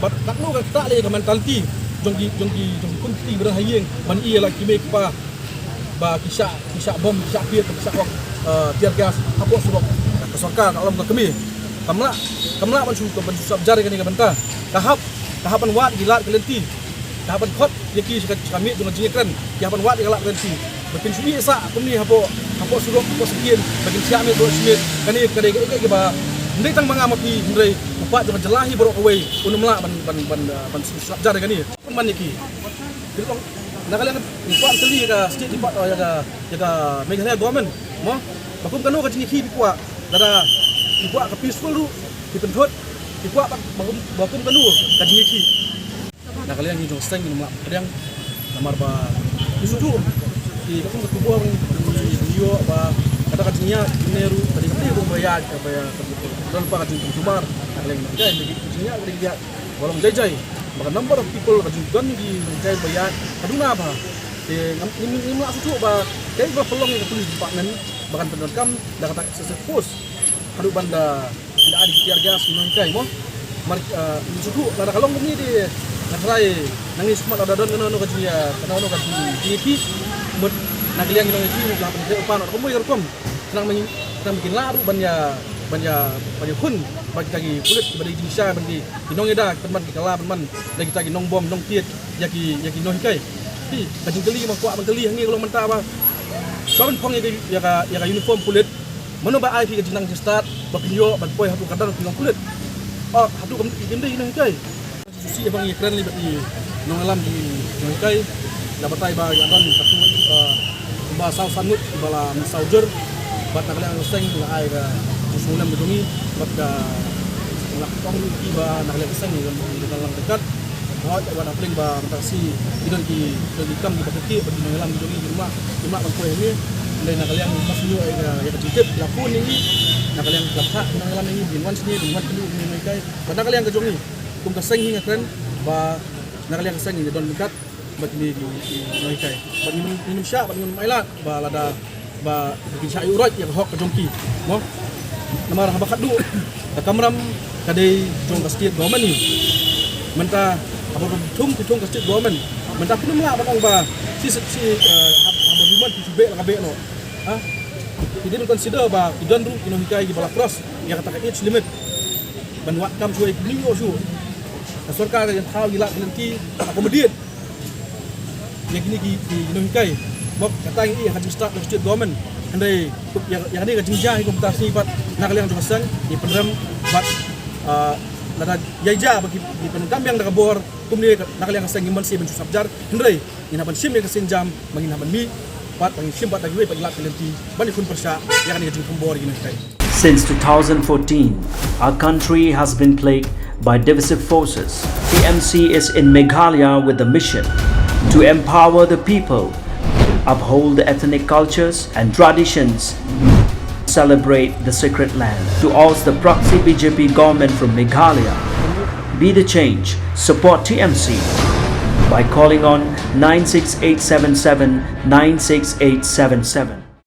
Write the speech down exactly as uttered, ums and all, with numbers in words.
Bad katno ka ktah leh ka mentality jong ki, jong ki, jong ki khun ki briew ha ïing ban ïa la ki mei ki pa ba ki shah, ki shah bom, ki shah kyiad, ki shah hok, eh, tear gas hapoh surok. Ka sorkar ka long ka kmie. Kam lah, kam lah ban shu, ban shu sap jar ïa kane ka bynta. Ka hap, ka hap ban wad ki lad ki lynti. Ka hap ban khot ïa ki sha ka, sha ka miet jong ka jingïakren. Ki hap ban wad ïa ki lad ki lynti. Ba kin shu ïeh sah kumne hapoh, hapoh surok, hapoh syngkien, ba kin thiah miet baroh shi miet. Kane, kane kaei kaei kaba ym dei tang ma nga ma phi, hynrei u paid jong ka jylla hi baroh kawei un ym lah ban, ban, ban, eh, ban shu sap jar ïa kane. Pynban ïa ki. Ki long, na ka liang ngi kwah kylli ïa ka state, ngi kwah, ïa ka, ïa ka Meghalaya government, mo? Ba kum kano ka jingïakhih phi kwah, lada phi kwah ka peaceful ruh, phi pynthut, phi kwah ba, ba kum, ba kum kano ka jingïakhih. Na ka liang ngi jong seng ngim lah pdiang, namar ba ngi sngewthuh ïa ka kum ka khubor ngi ïoh ba kata ka jingïaid kumne ruh ka dei ka dei ruh ba ïaid kaba ïa ka don pa ka jingkhuslai. Na ka liang ngi ka jingïaid ka dei ka ïaid ba long jai jai, ba ka number of people ka jingdon ki nonghikai ba ïaid ka duna bha. Te ngam, ngim, ngim lah sngewthuh ba kaei ba pynlong ïa ka police department ba kan pyndonkam da kata excessive force haduh ban da ai tear gas ki nonghikai, mo. Mar, eh, ngim sngewthuh lada ka long kumne te nga tharai nangne shakhmat lada don kano kano ka jing, eh, kano kano ka jingïakhih, mut na ka liang ki nonghikai mut la pyntrei u pan kumno ka rukom. Khnang ba ngi, khnang ba kin lah ruh ban ïa, ban ïa, ban ïakhun bad kita ki pulit kiba dei jingshisha bad ki, ki nongïada, pynban ki kylla pynban da kita ki nongbom nongkyiad ïa ki, ïa ki nonghikai. Phi, ka jingkylli ma kwah ban kylli hangne ka long mynta ba shuwa ban phong ïa ka, ïa ka, ïa ka uniform pulit, mano ba ai phi ka jingnang jingstad ba phin ïoh ban poi hato ka dang ki nongpulit? Oh, hato kam, kim dei ki nonghikai. Shisha ba ngi kren lei bad i nongïalam ki nonghikai, la batai ba la don katu, eh, kumba saw san ngut ba la mynsaw jur bad na ka liang ka seng la ai ka jingsngewlem ka jong ngi bad ka la ong ruh ki ba na ka liang ka seng ngi don, ngi don lang dekat. Hooid, wat hapdeng ba mynta ka sngi ki don ki, don ki kam kiba kyrkieh bad ki nongïalam ki jong ngi kim lah, kim lah ban poi hangne. Hynrei na ka liang ngi pas ïoh ïa ka, ïa ka jingtip, la phone ïa ngi. Na ka liang la phah ki nongïalam ïa ngi ba ngin wan shane, ba ngin wan kynduh ïa ki nonghikai. Bad na ka liang ka jong ngi kum ka seng hi nga kren ba na ka liang ka seng ngi don ryngkat bad kine ki, ki nonghikai. Bad ngim, ngim shah bad ngim ailad ba lada ba kin shah ïuh roit ïa ka hok ka jong ki, mo. Namar haba khatduh ka kamram ka dei jong ka state government hi. Mynta haba phi thung, phi thung ka state government, mynta phin ym lah ban ong ba shi, shi, shi, eh, haba, haba phi mon phi shu beh la ka beh noh. Ha? Phi dei ban consider ba ki don ruh ki nonghikai kiba la cross ïa kata ka age limit ban wad kam shuwa ïa ki briew shuh. Ka sorkar ka ïa thaw ïa la ki lynti accommodate ïa kine ki, ki nonghikai. Bad kata ngi ïa ka jingstad ka state government. Hynrei ïa, ïa kane ka jingjia hi kumta sngi bad na ka liang jong ka seng ngi pynrem bad, ah, lada ïa jia ba ki, ki pyndonkam biang da ka bor kumne na ka liang ka seng ngim banse ban shu sap jar. Hynrei ngin hap ban shim ïa ka sienjam ba ngin hap ban mih bad ba ngin shim bad da kiwei pat ki lad ki lynti ban ïakhun pyrshah ïa kane ka jingkhombor ïa ki nonghikai. Since two thousand fourteen, our country has been plagued by divisive forces. T M C is in Meghalaya with the mission to empower the people, uphold the ethnic cultures and traditions, celebrate the sacred land, to oust the proxy B J P government from Meghalaya. Be the change. Support T M C by calling on nine six eight seven seven nine six eight seven seven.